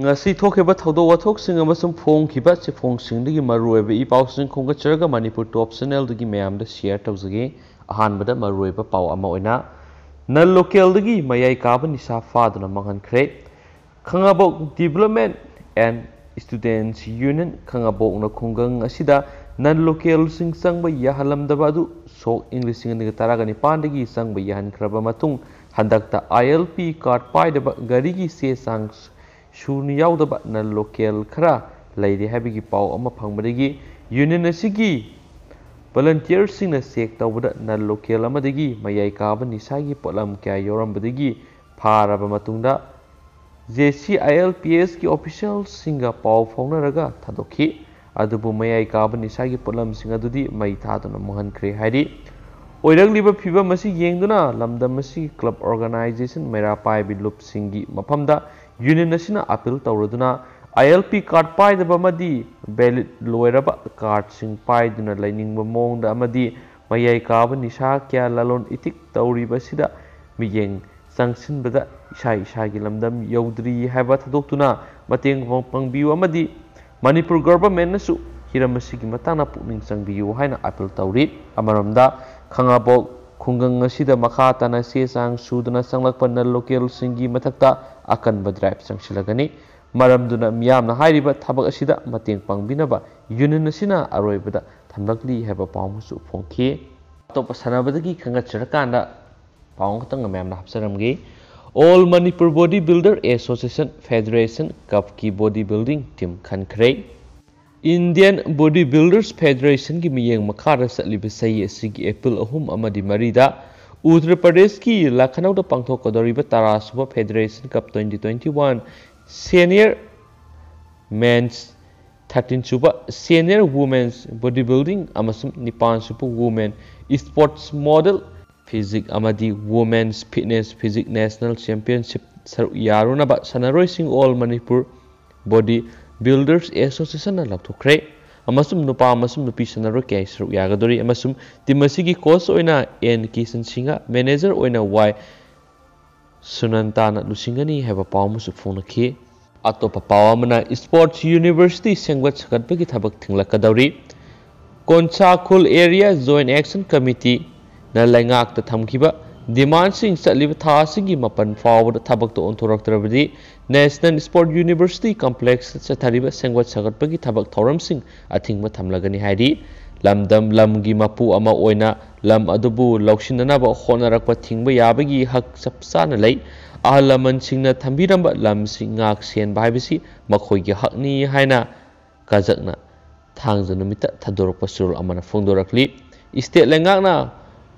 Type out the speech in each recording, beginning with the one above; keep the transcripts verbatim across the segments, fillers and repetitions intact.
ꯉꯁꯤ ꯊꯣꯛꯈꯤꯕ ꯊꯧꯗꯣꯛ ꯋꯥꯊꯣꯛꯁꯤꯡ ꯑꯃꯁꯨꯡ ꯐꯣꯡꯈꯤꯕ ꯆꯦꯐꯣꯡꯁꯤꯡꯗꯒꯤ ꯃꯔꯨꯑꯣꯏꯕ ꯏ ꯄꯥꯎꯁꯤꯡ ꯈꯣꯝꯒꯠꯆꯔꯒ ꯃꯅꯤꯄꯨꯔ ꯇꯣꯞ ꯆꯦꯅꯦꯜꯗꯒꯤ ꯃꯌꯥꯝꯗ ꯁꯤꯌꯔ ꯇꯧꯖꯒꯦ꯫ ꯑꯍꯥꯟꯕꯗ ꯃꯔꯨꯑꯣꯏꯕ ꯄꯥꯎ ꯑꯃ ꯑꯣꯏꯅ, ꯅꯟ ꯂꯣꯀꯦꯜꯗꯒꯤ ꯃꯌꯥꯏ ꯀꯥꯕ ꯅꯤꯁꯥ ꯐꯥꯗꯨꯅ ꯃꯥꯡꯍꯟꯈ꯭ꯔꯦ꯫ ꯈꯥꯉꯕꯣꯛ Development and Students Union ꯈꯥꯉꯕꯣꯛꯅ ꯈꯨꯡꯒꯪ ꯑꯁꯤꯗ ꯅꯟ ꯂꯣꯀꯦꯜꯁꯤꯡ ꯆꯪꯕ ꯌꯥꯍꯜꯂꯝꯗꯕ ꯑꯗꯨ ꯁꯣꯛ ꯏꯪ ꯂꯤꯁꯤꯡ ꯑꯅꯤꯒ ꯇꯔꯥꯒ ꯅꯤꯄꯥꯟꯗꯒꯤ ꯆꯪꯕ ꯌꯥꯍꯟꯈ꯭ꯔꯕ ꯃꯇꯨꯡ, ꯍꯟꯗꯛꯇ ꯑꯥꯏ ꯑꯦꯜ ꯄꯤ ꯀꯥꯔꯗ ꯄꯥꯏꯗꯕ ꯒꯥꯔꯤꯒꯤ ꯆꯦ ꯆꯥꯡ ꯁꯨꯅ ꯌꯥꯎꯗꯕ ꯅꯟ ꯂꯣꯀꯦꯜ ꯈꯔ ꯂꯩꯔꯦ ꯍꯥꯏꯕꯒꯤ ꯄꯥꯎ ꯑꯃ ꯐꯪꯕꯗꯒꯤ ꯌꯨꯅꯤꯌꯟ ꯑꯁꯤꯒꯤ ꯚꯣꯂꯨꯟꯇꯤꯌꯔꯁꯤꯡꯅ ꯆꯦꯛ ꯇꯧꯕꯗ ꯅꯟ ꯂꯣꯀꯦꯜ ꯑꯃꯗꯒꯤ ꯃꯌꯥꯏ ꯀꯥꯕ ꯅꯤꯁꯥꯒꯤ ꯄꯣꯠꯂꯝ ꯀꯌꯥ ꯌꯥꯎꯔꯝꯕꯗꯒꯤ ꯐꯥꯔꯕ ꯃꯇꯨꯡꯗ J C I L P ꯑꯦꯁꯀꯤ ꯑꯣꯐꯤꯁꯤꯌꯦꯜꯁꯤꯡꯒ ꯄꯥꯎ ꯐꯥꯎꯅꯔꯒ ꯊꯥꯗꯣꯛꯈꯤ꯫ ꯑꯗꯨꯕꯨ ꯃꯌꯥꯏ ꯀꯥꯕ ꯅꯤꯁꯥꯒꯤ ꯄꯣꯠꯂꯝꯁꯤꯡ ꯑꯗꯨꯗꯤ ꯃꯩ ꯊꯥꯗꯨꯅ ꯃꯨꯍꯟꯈ꯭ꯔꯦ ꯍꯥꯏꯔꯤ꯫ ꯑꯣꯏꯔꯛꯂꯤꯕ ꯐꯤꯕꯝ ꯑꯁꯤ ꯌꯦꯡꯗꯨꯅ ꯂꯝꯗꯝ ꯑꯁꯤꯒꯤ ꯀ꯭ꯂꯕ ꯑꯣꯔꯒꯅꯥꯏꯖꯦꯁꯟ ꯃꯩꯔꯥ ꯄꯥꯏꯕꯤ ꯂꯨꯞꯁꯤꯡꯒꯤ ꯃꯐꯝꯗ ꯌꯨꯅꯤꯌꯟ ꯑꯁꯤꯅ ꯑꯥꯄꯤꯜ ꯇꯧꯔꯗꯨꯅ ꯑꯥꯏ ꯑꯦꯜ ꯄꯤ ꯀꯥꯔꯗ ꯄꯥꯏꯗꯕ ꯑꯃꯗꯤ ꯚꯦꯂꯤꯗ ꯂꯣꯏꯔꯕ ꯀꯥꯔꯗꯁꯤꯡ ꯄꯥꯏꯗꯨꯅ ꯂꯩꯅꯤꯡꯕ ꯃꯑꯣꯡꯗ ꯑꯃꯗꯤ ꯃꯌꯥꯏ ꯀꯥꯕ ꯅꯤꯁꯥ ꯀꯌꯥ ꯂꯂꯣꯟ ꯏꯇꯤꯛ ꯇꯧꯔꯤꯕ ꯑꯁꯤꯗ ꯃꯤꯠꯌꯦꯡ ꯆꯪꯁꯤꯟꯕꯗ ꯏꯁꯥ ꯏꯁꯥꯒꯤ ꯂꯝꯗꯝ ꯌꯧꯗ꯭ꯔꯤ ꯍꯥꯏꯕ ꯊꯥꯗꯣꯛꯇꯨꯅ ꯃꯇꯦꯡ ꯄꯥꯡꯕꯤꯌꯨ ꯑꯃꯗꯤ ꯃꯅꯤꯄꯨꯔ ꯒꯚꯔꯟꯃꯦꯟꯠꯅꯁꯨ ꯍꯤꯔꯝ ꯑꯁꯤꯒꯤ ꯃꯇꯥꯡꯗ ꯄꯨꯛꯅꯤꯡ ꯆꯪꯕꯤꯌꯨ ꯍꯥꯏꯅ ꯑꯥꯄꯤꯜ ꯇꯧꯔꯤ꯫ ꯑꯃꯔꯣꯝꯗ, ꯈꯥꯉꯕꯣꯛ ꯈꯨꯡꯒꯪ ꯑꯁꯤꯗ ꯃꯈꯥ ꯇꯥꯅ ꯆꯦ ꯆꯥꯡ ꯁꯨꯗꯨꯅ ꯆꯪꯂꯛꯄ ꯅꯟ ꯂꯣꯀꯦꯜꯁꯤꯡꯒꯤ ꯃꯊꯛꯇ ꯑꯀꯟꯕ ꯗ꯭ꯔꯥꯏꯚ ꯆꯪꯁꯤꯜꯂꯒꯅꯤ꯫ ꯃꯔꯝꯗꯨꯅ ꯃꯤꯌꯥꯝꯅ ꯍꯥꯏꯔꯤꯕ ꯊꯕꯛ ꯑꯁꯤꯗ ꯃꯇꯦꯡ ꯄꯥꯡꯕꯤꯅꯕ ꯌꯨꯅꯤꯌꯟ ꯑꯁꯤꯅ ꯑꯔꯣꯏꯕꯗ ꯊꯝꯂꯛꯂꯤ ꯍꯥꯏꯕ ꯄꯥꯎ ꯑꯃꯁꯨ ꯐꯣꯡꯈꯤ꯫ ꯑꯇꯣꯞꯄ ꯁꯥꯟꯅꯕꯗꯒꯤ ꯈꯪꯒꯠꯆꯔꯀꯥꯟꯗ ꯄꯥꯎ ꯑꯃꯈꯛꯇꯪ ꯃꯌꯥꯝꯗ ꯍꯥꯞꯆꯔꯝꯒꯦ꯫ All Manipur Body Builder Association Federation ꯀꯞꯀꯤ ꯕꯣꯗꯤ ꯕꯤꯜꯗꯤꯡ ꯇꯤꯝ ꯈꯟꯈ꯭ꯔꯦ꯫ ꯏꯟꯗꯤꯌꯟ ꯕꯣꯗꯤ ꯕꯤꯜꯗꯔꯁ ꯐꯦꯗꯔꯦꯁꯟꯒꯤ ꯃꯤꯠꯌꯦꯡ ꯃꯈꯥꯗ ꯆꯠꯂꯤꯕ ꯆꯍꯤ ꯑꯁꯤꯒꯤ ꯑꯦꯄ꯭ꯔꯤꯜ ꯑꯍꯨꯝ ꯑꯃꯗꯤ ꯃꯔꯤꯗ ꯎꯠꯇꯔ ꯄ꯭ꯔꯗꯦꯁꯀꯤ ꯂꯈꯅꯧꯗ ꯄꯥꯡꯊꯣꯛꯀꯗꯧꯔꯤꯕ ꯇꯔꯥꯁꯨꯕ ꯐꯦꯗꯔꯦꯁꯟ ꯀꯞ twenty twenty one senior men's, thirteen ꯁꯨꯕ senior women's body building ꯑꯃꯁꯨꯡ ꯅꯤꯄꯥꯟ ꯁꯨꯕ women sports model physique ꯑꯃꯗꯤ women's fitness physique national championship ꯁꯔꯨꯛ ꯌꯥꯔꯨꯅꯕ ꯁꯥꯟꯅꯔꯣꯏꯁꯤꯡ All Manipur Body Builders Associationꯅ ꯂꯥꯎꯊꯣꯛꯈ꯭ꯔꯦ ꯑꯃꯁꯨꯡ ꯅꯨꯄꯥ ꯑꯃꯁꯨꯡ ꯅꯨꯄꯤ ꯁꯥꯟꯅꯔꯣꯏ ꯀꯌꯥ ꯁꯔꯨꯛ ꯌꯥꯒꯗꯧꯔꯤ ꯑꯃꯁꯨꯡ ꯇꯤꯝ ꯑꯁꯤꯒꯤ ꯀꯣꯆ ꯑꯣꯏꯅ ꯑꯦꯟ ꯀꯤꯁꯟ ꯁꯤꯡꯍ, ꯃꯦꯅꯦꯖꯔ ꯑꯣꯏꯅ ꯋꯥꯏ ꯁꯨꯅꯟꯇꯥꯅ ꯂꯨꯆꯤꯡꯒꯅꯤ ꯍꯥꯏꯕ ꯄꯥꯎ ꯑꯃꯁꯨ ꯐꯣꯡꯂꯛꯈꯤ꯫ ꯑꯇꯣꯞꯄ ꯄꯥꯎ ꯑꯃꯅ, Sports University ꯁꯦꯝꯒꯠ ꯁꯥꯒꯠꯄꯒꯤ ꯊꯕꯛ ꯊꯤꯡꯂꯛꯀꯗꯧꯔꯤ꯫ ꯀꯣꯟꯁꯥ ꯈꯨꯜ Area Joint Action Committeeꯅ ꯂꯩꯉꯥꯛꯇ ꯊꯝꯈꯤꯕ demandꯁꯤꯡ ꯆꯠꯂꯤꯕ ꯊꯥ ꯑꯁꯤꯒꯤ ꯃꯥꯄꯟ ꯐꯥꯎꯕꯗ ꯊꯕꯛꯇ ꯑꯣꯟꯊꯣꯔꯛꯇ꯭ꯔꯕꯗꯤ National Sport University Complexꯇ ꯆꯠꯊꯔꯤꯕ ꯁꯦꯝꯒꯠ ꯁꯥꯒꯠꯄꯒꯤ ꯊꯕꯛ ꯊꯧꯔꯝꯁꯤꯡ ꯑꯊꯤꯡꯕ ꯊꯝꯂꯒꯅꯤ ꯍꯥꯏꯔꯤ꯫ ꯂꯝꯗꯝ ꯂꯝꯒꯤ ꯃꯄꯨ ꯑꯃ ꯑꯣꯏꯅ ꯂꯝ ꯑꯗꯨꯕꯨ ꯂꯧꯁꯤꯟꯅꯅꯕ ꯍꯣꯠꯅꯔꯛꯄ ꯊꯤꯡꯕ ꯌꯥꯕꯒꯤ ꯍꯛ ꯆꯞ ꯆꯥꯅ ꯂꯩ꯫ ꯑꯍꯜ ꯂꯃꯟꯁꯤꯡꯅ ꯊꯝꯕꯤꯔꯝꯕ ꯂꯝꯁꯤꯡ ꯉꯥꯛ ꯁꯦꯟꯕ ꯍꯥꯏꯕꯁꯤ ꯃꯈꯣꯏꯒꯤ ꯍꯛꯅꯤ ꯍꯥꯏꯅ ꯀꯥꯖꯛꯅ ꯊꯥꯡꯖ ꯅꯨꯃꯤꯠꯇ ꯊꯥꯗꯣꯔꯛꯄ ꯆꯨꯔꯨꯜ ꯑꯃꯅ ꯐꯣꯡꯗꯣꯔꯛꯂꯤ꯫ State ꯂꯩꯉꯥꯛꯅ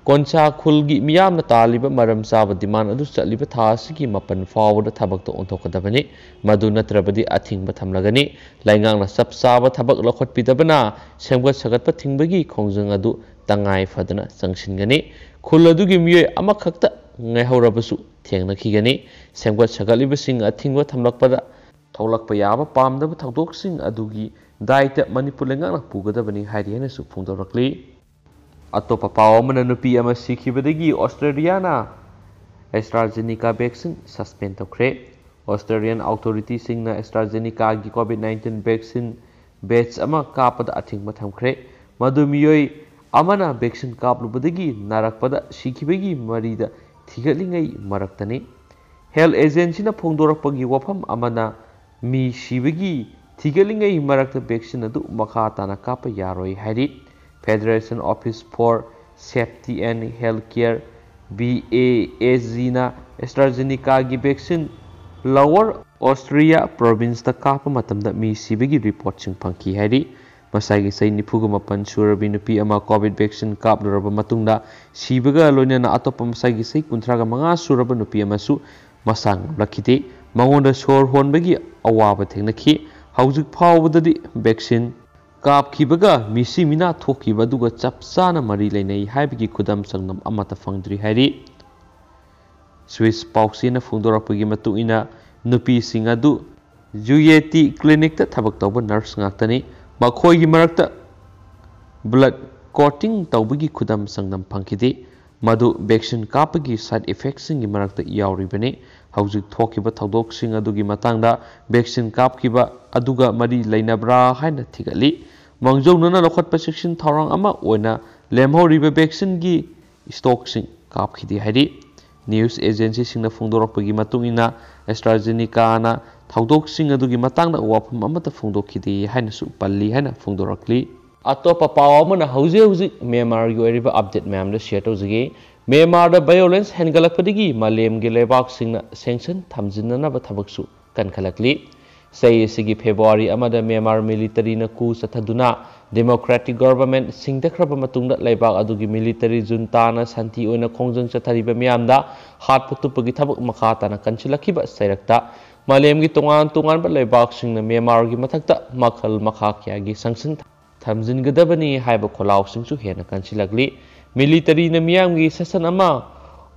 ꯀꯣꯟꯁꯥ ꯈꯨꯜꯒꯤ ꯃꯤꯌꯥꯝꯅ ꯇꯥꯜꯂꯤꯕ ꯃꯔꯝ ꯆꯥꯕ demand ꯑꯗꯨ ꯆꯠꯂꯤꯕ ꯊꯥ ꯑꯁꯤꯒꯤ ꯃꯥꯄꯟ ꯐꯥꯎꯕꯗ ꯊꯕꯛꯇ ꯑꯣꯟꯊꯣꯛꯀꯗꯕꯅꯤ꯫ ꯃꯗꯨ ꯅꯠꯇ꯭ꯔꯕꯗꯤ ꯑꯊꯤꯡꯕ ꯊꯝꯂꯒꯅꯤ꯫ ꯂꯩꯉꯥꯛꯅ ꯆꯞ ꯆꯥꯕ ꯊꯕꯛ ꯂꯧꯈꯠꯄꯤꯗꯕꯅ ꯁꯦꯝꯒꯠ ꯁꯥꯒꯠꯄ ꯊꯤꯡꯕꯒꯤ ꯈꯣꯡꯖꯪ ꯑꯗꯨ ꯇꯉꯥꯏ ꯐꯗꯅ ꯆꯪꯁꯤꯟꯒꯅꯤ꯫ ꯈꯨꯜ ꯑꯗꯨꯒꯤ ꯃꯤꯑꯣꯏ ꯑꯃꯈꯛꯇ ꯉꯥꯏꯍꯧꯔꯕꯁꯨ ꯊꯦꯡꯅꯈꯤꯒꯅꯤ꯫ ꯁꯦꯝꯒꯠ ꯁꯥꯒꯠꯂꯤꯕꯁꯤꯡ ꯑꯊꯤꯡꯕ ꯊꯝꯂꯛꯄꯗ ꯊꯣꯛꯂꯛꯄ ꯌꯥꯕ ꯄꯥꯝꯗꯕ ꯊꯧꯗꯣꯛꯁꯤꯡ ꯑꯗꯨꯒꯤ ꯗꯥꯏꯇ ꯃꯅꯤꯄꯨꯔ ꯂꯩꯉꯥꯛꯅ ꯄꯨꯒꯗꯕꯅꯤ ꯍꯥꯏꯔꯤ ꯍꯥꯏꯅꯁꯨ ꯐꯣꯡꯗꯣꯔꯛꯂꯤ꯫ ꯑꯇꯣꯞꯄ ꯄꯥꯎ ꯑꯃꯅ, ꯅꯨꯄꯤ ꯑꯃ ꯁꯤꯈꯤꯕꯗꯒꯤ ꯑꯣꯁꯇ꯭ꯔꯦꯂꯤꯌꯥꯅ AstraZeneca vaccine suspend ꯇꯧꯈ꯭ꯔꯦ꯫ Australian authorityꯁꯤꯡꯅ AstraZenecaꯒꯤ COVID nineteen vaccine batch ꯑꯃ ꯀꯥꯞꯄꯗ ꯑꯊꯤꯡꯕ ꯊꯝꯈ꯭ꯔꯦ꯫ ꯃꯗꯨ ꯃꯤꯑꯣꯏ ꯑꯃꯅ vaccine ꯀꯥꯞꯂꯨꯕꯗꯒꯤ ꯅꯥꯔꯛꯄꯗ ꯁꯤꯈꯤꯕꯒꯤ ꯃꯔꯤꯗ ꯊꯤꯒꯠꯂꯤꯉꯩ ꯃꯔꯛꯇꯅꯤ꯫ Health agencyꯅ ꯐꯣꯡꯗꯣꯔꯛꯄꯒꯤ ꯋꯥꯐꯝ ꯑꯃꯅ, ꯃꯤ ꯁꯤꯕꯒꯤ ꯊꯤꯒꯠꯂꯤꯉꯩ ꯃꯔꯛꯇ vaccine ꯑꯗꯨ ꯃꯈꯥ ꯇꯥꯅ ꯀꯥꯞꯄ ꯌꯥꯔꯣꯏ ꯍꯥꯏꯔꯤ꯫ Federation Office for Safety and Healthcare, BASGꯅ AstraZenecaꯒꯤ vaccine Lower Austria provinceꯇ ꯀꯥꯞꯄ ꯃꯇꯝꯗ ꯃꯤ ꯁꯤꯕꯒꯤ reportꯁꯤꯡ ꯐꯪꯈꯤ ꯍꯥꯏꯔꯤ꯫ ꯃꯁꯥꯒꯤ ꯆꯍꯤ ꯅꯤꯐꯨꯒ ꯃꯥꯄꯟ ꯁꯨꯔꯕꯤ ꯅꯨꯄꯤ ꯑꯃ COVID vaccine ꯀꯥꯞꯂꯨꯔꯕ ꯃꯇꯨꯡꯗ ꯁꯤꯕꯒ ꯂꯣꯏꯅꯅ ꯑꯇꯣꯞꯄ ꯃꯁꯥꯒꯤ ꯆꯍꯤ ꯀꯨꯟꯊ꯭ꯔꯥꯒ ꯃꯉꯥ ꯁꯨꯔꯕ ꯅꯨꯄꯤ ꯑꯃꯁꯨ ꯃꯁꯥ ꯉꯝꯂꯛꯈꯤꯗꯦ꯫ ꯃꯉꯣꯟꯗ ꯁꯣꯔ ꯍꯣꯟꯕꯒꯤ ꯑꯋꯥꯕ ꯊꯦꯡꯅꯈꯤ꯫ ꯍꯧꯖꯤꯛ ꯐꯥꯎꯕꯗꯗꯤ vaccine ꯀꯥꯞꯈꯤꯕꯒ ꯃꯤꯁꯤ ꯃꯤꯅꯥ ꯊꯣꯛꯈꯤꯕ ꯑꯗꯨꯒ ꯆꯞ ꯆꯥꯅ ꯃꯔꯤ ꯂꯩꯅꯩ ꯍꯥꯏꯕꯒꯤ ꯈꯨꯗꯝ ꯆꯥꯡꯗꯝ ꯑꯃꯠꯇ ꯐꯪꯗ꯭ꯔꯤ ꯍꯥꯏꯔꯤ꯫ Swiss ꯄꯥꯎꯆꯦꯅ ꯐꯣꯡꯗꯣꯔꯛꯄꯒꯤ ꯃꯇꯨꯡ ꯏꯟꯅ, ꯅꯨꯄꯤꯁꯤꯡ ꯑꯗꯨ ꯖꯨꯌꯦꯇꯤ clinicꯇ ꯊꯕꯛ ꯇꯧꯕ nurse ꯉꯥꯛꯇꯅꯤ꯫ ꯃꯈꯣꯏꯒꯤ ꯃꯔꯛꯇ blood clotting ꯇꯧꯕꯒꯤ ꯈꯨꯗꯝ ꯆꯥꯡꯗꯝ ꯐꯪꯈꯤꯗꯦ꯫ ꯃꯗꯨ vaccine ꯀꯥꯞꯄꯒꯤ side effectꯁꯤꯡꯒꯤ ꯃꯔꯛꯇ ꯌꯥꯎꯔꯤꯕꯅꯤ꯫ ꯍꯧꯖꯤꯛ ꯊꯣꯛꯈꯤꯕ ꯊꯧꯗꯣꯛꯁꯤꯡ ꯑꯗꯨꯒꯤ ꯃꯇꯥꯡꯗ vaccine ꯀꯥꯞꯈꯤꯕ ꯑꯗꯨꯒ ꯃꯔꯤ ꯂꯩꯅꯕ꯭ꯔꯥ ꯍꯥꯏꯅ ꯊꯤꯒꯠꯂꯤ꯫ ꯃꯥꯡꯖꯧꯅꯅ ꯂꯧꯈꯠꯄ ꯆꯦꯛꯁꯤꯟ ꯊꯧꯔꯥꯡ ꯑꯃ ꯑꯣꯏꯅ ꯂꯦꯝꯍꯧꯔꯤꯕ vaccineꯒꯤ stockꯁꯤꯡ ꯀꯥꯞꯈꯤꯗꯦ ꯍꯥꯏꯔꯤ꯫ News agencyꯁꯤꯡꯅ ꯐꯣꯡꯗꯣꯔꯛꯄꯒꯤ ꯃꯇꯨꯡ ꯏꯟꯅ, AstraZenecaꯅ ꯊꯧꯗꯣꯛꯁꯤꯡ ꯑꯗꯨꯒꯤ ꯃꯇꯥꯡꯗ ꯋꯥꯐꯝ ꯑꯃꯠꯇ ꯐꯣꯡꯗꯣꯛꯈꯤꯗꯦ ꯍꯥꯏꯅꯁꯨ ꯄꯜꯂꯤ ꯍꯥꯏꯅ ꯐꯣꯡꯗꯣꯔꯛꯂꯤ꯫ ꯑꯇꯣꯞꯄ ꯄꯥꯎ ꯑꯃꯅ ꯍꯧꯖꯤꯛ ꯍꯧꯖꯤꯛ ꯃ꯭ꯌꯥꯟꯃꯥꯔꯒꯤ ꯑꯣꯏꯔꯤꯕ update ꯃꯌꯥꯝꯗ share ꯇꯧꯖꯒꯦ꯫ ꯃ꯭ꯌꯥꯟꯃꯥꯔꯗ violence ꯍꯦꯟꯒꯠꯂꯛꯄꯗꯒꯤ ꯃꯥꯂꯦꯝꯒꯤ ꯂꯩꯕꯥꯛꯁꯤꯡꯅ sanction ꯊꯝꯖꯤꯟꯅꯅꯕ ꯊꯕꯛꯁꯨ ꯀꯟꯈꯠꯂꯛꯂꯤ꯫ ꯆꯍꯤ ꯑꯁꯤꯒꯤ February ꯑꯃꯗ ꯃ꯭ꯌꯥꯟꯃꯥꯔ militaryꯅ coup ꯆꯠꯊꯗꯨꯅ democratic government ꯁꯤꯡꯊꯈ꯭ꯔꯕ ꯃꯇꯨꯡꯗ, ꯂꯩꯕꯥꯛ ꯑꯗꯨꯒꯤ military juntaꯅ ꯁꯥꯟꯇꯤ ꯑꯣꯏꯅ ꯈꯣꯡꯖꯪ ꯆꯠꯊꯔꯤꯕ ꯃꯤꯌꯥꯝꯗ ꯍꯥꯠꯄ ꯇꯨꯞꯄꯒꯤ ꯊꯕꯛ ꯃꯈꯥ ꯇꯥꯅ ꯀꯟꯁꯤꯜꯂꯛꯈꯤꯕ ꯆꯩꯔꯛꯇ, ꯃꯥꯂꯦꯝꯒꯤ ꯇꯣꯉꯥꯟ ꯇꯣꯉꯥꯟꯕ ꯂꯩꯕꯥꯛꯁꯤꯡꯅ ꯃ꯭ꯌꯥꯟꯃꯥꯔꯒꯤ ꯃꯊꯛꯇ ꯃꯈꯜ ꯃꯈꯥ ꯀꯌꯥꯒꯤ sanction ꯊꯝꯖꯤꯟꯒꯗꯕꯅꯤ ꯍꯥꯏꯕ ꯈꯣꯜꯂꯥꯎꯁꯤꯡꯁꯨ ꯍꯦꯟꯅ ꯀꯟꯁꯤꯜꯂꯛꯂꯤ꯫ Militaryꯅ ꯃꯤꯌꯥꯝꯒꯤ ꯁꯥꯁꯟ ꯑꯃ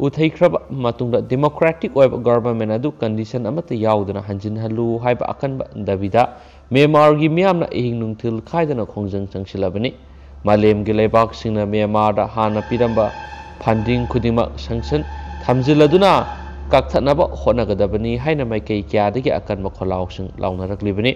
ꯎꯠꯊꯩꯈ꯭ꯔꯕ ꯃꯇꯨꯡꯗ democratic ꯑꯣꯏꯕ government ꯑꯗꯨ condition ꯑꯃꯠꯇ ꯌꯥꯎꯗꯅ ꯍꯟꯖꯤꯟꯍꯜꯂꯨ ꯍꯥꯏꯕ ꯑꯀꯟꯕ ꯗꯥꯕꯤꯗ ꯃ꯭ꯌꯥꯟꯃꯥꯔꯒꯤ ꯃꯤꯌꯥꯝꯅ ꯑꯍꯤꯡ ꯅꯨꯡꯊꯤꯜ ꯈꯥꯏꯗꯅ ꯈꯣꯡꯖꯪ ꯆꯪꯁꯤꯜꯂꯕꯅꯤ꯫ ꯃꯥꯂꯦꯝꯒꯤ ꯂꯩꯕꯥꯛꯁꯤꯡꯅ ꯃ꯭ꯌꯥꯟꯃꯥꯔꯗ ꯍꯥꯟꯅ ꯄꯤꯔꯝꯕ funding ꯈꯨꯗꯤꯡꯃꯛ sanction ꯊꯝꯖꯤꯜꯂꯗꯨꯅ ꯀꯛꯊꯠꯅꯕ ꯍꯣꯠꯅꯒꯗꯕꯅꯤ ꯍꯥꯏꯅ ꯃꯥꯏꯀꯩ ꯀꯌꯥꯗꯒꯤ ꯑꯀꯟꯕ ꯈꯣꯜꯂꯥꯎꯁꯤꯡ ꯂꯥꯎꯅꯔꯛꯂꯤꯕꯅꯤ꯫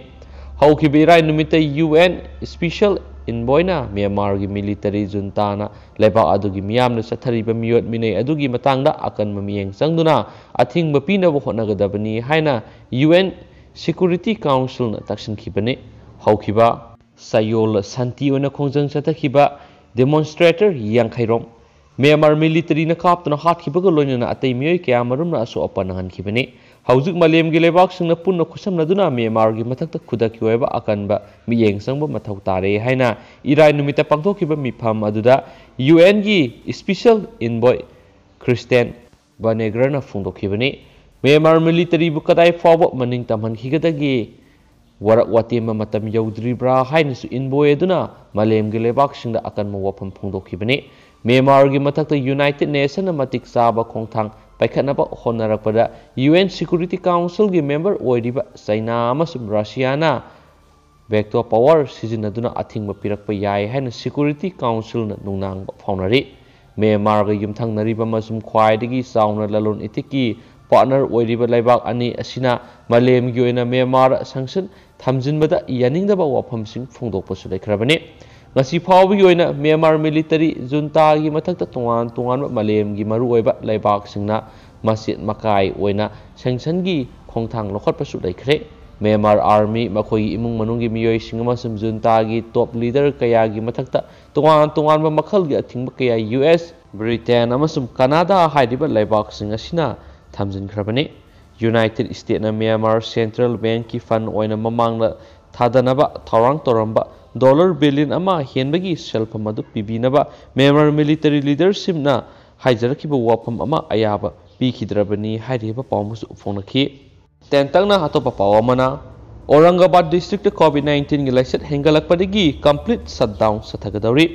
ꯍꯧꯈꯤꯕ ꯏꯔꯥꯏ ꯅꯨꯃꯤꯠꯇ UN special envoyꯅ ꯃ꯭ꯌꯥꯟꯃꯥꯔꯒꯤ military juntaꯅ ꯂꯩꯕꯥꯛ ꯑꯗꯨꯒꯤ ꯃꯤꯌꯥꯝꯅ ꯆꯠꯊꯔꯤꯕ ꯃꯤꯑꯣꯠ ꯃꯤꯅꯩ ꯑꯗꯨꯒꯤ ꯃꯇꯥꯡꯗ ꯑꯀꯟꯕ ꯃꯤꯠꯌꯦꯡ ꯆꯪꯗꯨꯅ ꯑꯊꯤꯡꯕ ꯄꯤꯅꯕ ꯍꯣꯠꯅꯒꯗꯕꯅꯤ ꯍꯥꯏꯅ UN Security Councilꯅ ꯇꯛꯁꯤꯟꯈꯤꯕꯅꯤ꯫ ꯍꯧꯈꯤꯕ ꯆꯌꯣꯜ ꯁꯥꯟꯇꯤ ꯑꯣꯏꯅ ꯈꯣꯡꯖꯪ ꯆꯠꯊꯈꯤꯕ demonstrator ꯌꯥꯡꯈꯩꯔꯣꯝ ꯃ꯭ꯌꯥꯟꯃꯥꯔ militaryꯅ ꯀꯥꯞꯇꯨꯅ ꯍꯥꯠꯈꯤꯕꯒ ꯂꯣꯏꯅꯅ ꯑꯇꯩ ꯃꯤꯑꯣꯏ ꯀꯌꯥ ꯃꯔꯨꯝꯅ ꯑꯁꯣꯛ ꯑꯄꯟ ꯅꯪꯍꯟꯈꯤꯕꯅꯤ꯫ ꯍꯧꯖꯤꯛ ꯃꯥꯂꯦꯝꯒꯤ ꯂꯩꯕꯥꯛꯁꯤꯡꯅ ꯄꯨꯟꯅ ꯈꯨꯠꯁꯝꯅꯗꯨꯅ ꯃ꯭ꯌꯥꯟꯃꯥꯔꯒꯤ ꯃꯊꯛꯇ ꯈꯨꯗꯛꯀꯤ ꯑꯣꯏꯕ ꯑꯀꯟꯕ ꯃꯤꯠꯌꯦꯡ ꯆꯪꯕ ꯃꯊꯧ ꯇꯥꯔꯦ ꯍꯥꯏꯅ ꯏꯔꯥꯏ ꯅꯨꯃꯤꯠꯇ ꯄꯥꯡꯊꯣꯛꯈꯤꯕ ꯃꯤꯐꯝ ꯑꯗꯨꯗ UNꯒꯤ special envoy Christian Baneggerꯅ ꯐꯣꯡꯗꯣꯛꯈꯤꯕꯅꯤ꯫ ꯃ꯭ꯌꯥꯟꯃꯥꯔ militaryꯕꯨ ꯀꯗꯥꯏ ꯐꯥꯎꯕ ꯃꯅꯤꯡ ꯇꯝꯍꯟꯈꯤꯒꯗꯒꯦ? ꯋꯥꯔꯛ ꯋꯥꯇꯦꯝꯕ ꯃꯇꯝ ꯌꯧꯗ꯭ꯔꯤꯕ꯭ꯔꯥ ꯍꯥꯏꯅꯁꯨ envoy ꯑꯗꯨꯅ ꯃꯥꯂꯦꯝꯒꯤ ꯂꯩꯕꯥꯛꯁꯤꯡꯗ ꯑꯀꯟꯕ ꯋꯥꯐꯝ ꯐꯣꯡꯗꯣꯛꯈꯤꯕꯅꯤ꯫ ꯃ꯭ꯌꯥꯟꯃꯥꯔꯒꯤ ꯃꯊꯛꯇ United Nationsꯅ ꯃꯇꯤꯛ ꯆꯥꯕ ꯈꯣꯡꯊꯥꯡ ꯄꯥꯏꯈꯠꯅꯕ ꯍꯣꯠꯅꯔꯛꯄꯗ UN Security Councilꯒꯤ member ꯑꯣꯏꯔꯤꯕ ꯆꯩꯅꯥ ꯑꯃꯁꯨꯡ ꯔꯁꯤꯌꯥꯅ veto power ꯁꯤꯖꯤꯟꯅꯗꯨꯅ ꯑꯊꯤꯡꯕ ꯄꯤꯔꯛꯄ ꯌꯥꯏ ꯍꯥꯏꯅ Security Councilꯅ ꯅꯨꯡꯅꯥꯡꯕ ꯐꯥꯎꯅꯔꯤ꯫ ꯃ꯭ꯌꯥꯟꯃꯥꯔꯒ ꯌꯨꯝꯊꯪꯅꯔꯤꯕ ꯑꯃꯁꯨꯡ ꯈ꯭ꯋꯥꯏꯗꯒꯤ ꯆꯥꯎꯅ ꯂꯂꯣꯟ ꯏꯇꯤꯛꯀꯤ ꯄꯥꯔꯠꯅꯔ ꯑꯣꯏꯔꯤꯕ ꯂꯩꯕꯥꯛ ꯑꯅꯤ ꯑꯁꯤꯅ ꯃꯥꯂꯦꯝꯒꯤ ꯑꯣꯏꯅ ꯃ꯭ꯌꯥꯟꯃꯥꯔ ꯁꯪꯁꯟ ꯊꯝꯖꯤꯟꯕꯗ ꯌꯥꯅꯤꯡꯗꯕ ꯋꯥꯐꯝꯁꯤꯡ ꯐꯣꯡꯗꯣꯛꯄꯁꯨ ꯂꯩꯈ꯭ꯔꯕꯅꯤ꯫ ꯉꯁꯤ ꯐꯥꯎꯕꯒꯤ ꯑꯣꯏꯅ ꯃ꯭ꯌꯥꯟꯃꯥꯔ ꯃꯤꯂꯤꯇꯔꯤ ꯖꯨꯟꯇꯥꯒꯤ ꯃꯊꯛꯇ ꯇꯣꯉꯥꯟ ꯇꯣꯉꯥꯟꯕ ꯃꯥꯂꯦꯝꯒꯤ ꯃꯔꯨꯑꯣꯏꯕ ꯂꯩꯕꯥꯛꯁꯤꯡꯅ ꯃꯆꯦꯠ ꯃꯀꯥꯏ ꯑꯣꯏꯅ ꯁꯦꯡꯁꯟꯒꯤ ꯈꯣꯡꯊꯥꯡ ꯂꯧꯈꯠꯄꯁꯨ ꯂꯩꯈ꯭ꯔꯦ꯫ ꯃ꯭ꯌꯥꯟꯃꯥꯔ ꯑꯥꯔꯃꯤ, ꯃꯈꯣꯏꯒꯤ ꯏꯃꯨꯡ ꯃꯅꯨꯡꯒꯤ ꯃꯤꯑꯣꯏꯁꯤꯡ ꯑꯃꯁꯨꯡ ꯖꯨꯟꯇꯥꯒꯤ ꯇꯣꯞ ꯂꯤꯗꯔ ꯀꯌꯥꯒꯤ ꯃꯊꯛꯇ ꯇꯣꯉꯥꯟ ꯇꯣꯉꯥꯟꯕ ꯃꯈꯜꯒꯤ ꯑꯊꯤꯡꯕ ꯀꯌꯥ ꯌꯨ ꯑꯦꯁ, ꯕ꯭ꯔꯤꯇꯦꯟ ꯑꯃꯁꯨꯡ ꯀꯅꯥꯗꯥ ꯍꯥꯏꯔꯤꯕ ꯂꯩꯕꯥꯛꯁꯤꯡ ꯑꯁꯤꯅ ꯊꯝꯖꯤꯟꯈ꯭ꯔꯕꯅꯤ꯫ ꯌꯨꯅꯥꯏꯇꯦꯗ ꯁ꯭ꯇꯦꯠꯅ ꯃ꯭ꯌꯥꯟꯃꯥꯔ ꯁꯦꯟꯇ꯭ꯔꯦꯜ ꯕꯦꯡꯛꯀꯤ ꯐꯟ ꯑꯣꯏꯅ ꯃꯃꯥꯡꯗ ꯊꯥꯗꯅꯕ ꯊꯧꯔꯥꯡ ꯇꯧꯔꯝꯕ ꯗꯣꯂꯔ ꯕꯤꯂꯤꯌꯟ ꯑꯃ ꯍꯦꯟꯕꯒꯤ ꯁꯦꯜꯐꯝ ꯑꯗꯨ ꯄꯤꯕꯤꯅꯕ ꯃ꯭ꯌꯥꯟꯃꯥꯔ ꯃꯤꯂꯤꯇꯔꯤ ꯂꯤꯗꯔꯁꯤꯞꯅ ꯍꯥꯏꯖꯔꯛꯈꯤꯕ ꯋꯥꯐꯝ ꯑꯃ ꯑꯌꯥꯕ ꯄꯤꯈꯤꯗ꯭ꯔꯕꯅꯤ ꯍꯥꯏꯔꯤꯕ ꯄꯥꯎ ꯑꯃꯁꯨ ꯐꯣꯡꯂꯛꯈꯤ꯫ ꯇꯦꯟꯇꯛꯅ ꯑꯇꯣꯞꯄ ꯄꯥꯎ ꯑꯃꯅ, ꯑꯧꯔꯪꯒꯕꯥꯗ ꯗꯤꯁꯇ꯭ꯔꯤꯛꯇ ꯀꯣꯚꯤꯗ ꯅꯥꯏꯟꯇꯤꯟꯒꯤ ꯂꯥꯏꯆꯠ ꯍꯦꯟꯒꯠꯂꯛꯄꯗꯒꯤ ꯀꯝꯄ꯭ꯂꯤꯠ ꯁꯠꯗꯥꯎꯟ ꯆꯠꯊꯒꯗꯧꯔꯤ꯫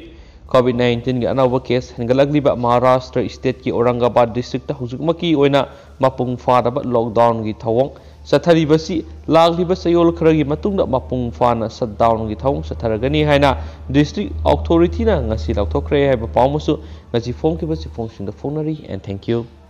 ꯀꯣꯚꯤꯗ ꯅꯥꯏꯟꯇꯤꯟꯒꯤ ꯑꯅꯧꯕ ꯀꯦꯁ ꯍꯦꯟꯒꯠꯂꯛꯂꯤꯕ ꯃꯍꯥꯔꯥꯁꯇ꯭ꯔ ꯁ꯭ꯇꯦꯠꯀꯤ ꯑꯧꯔꯪꯒꯕꯥꯗ ꯗꯤꯁꯇ꯭ꯔꯤꯛꯇ ꯍꯧꯖꯤꯛꯃꯛꯀꯤ ꯑꯣꯏꯅ ꯃꯄꯨꯡ ꯐꯥꯗꯕ ꯂꯣꯛꯗꯥꯎꯟꯒꯤ ꯊꯧꯑꯣꯡ ꯆꯠꯊꯔꯤꯕꯁꯤ ꯂꯥꯛꯂꯤꯕ ꯆꯌꯣꯜ ꯈꯔꯒꯤ ꯃꯇꯨꯡꯗ ꯃꯄꯨꯡ ꯐꯥꯅ ꯁꯠꯗꯥꯎꯟꯒꯤ ꯊꯧꯑꯣꯡ ꯆꯠꯊꯔꯒꯅꯤ ꯍꯥꯏꯅ ꯗꯤꯁꯇ꯭ꯔꯤꯛ ꯑꯣꯊꯣꯔꯤꯇꯤꯅ ꯉꯁꯤ ꯂꯥꯎꯊꯣꯛꯈ꯭ꯔꯦ ꯍꯥꯏꯕ ꯄꯥꯎ ꯑꯃꯁꯨ ꯉꯁꯤ ꯐꯣꯡꯈꯤꯕ ꯆꯦꯐꯣꯡꯁꯤꯡꯗ ꯐꯣꯡꯅꯔꯤ꯫ And thank you꯫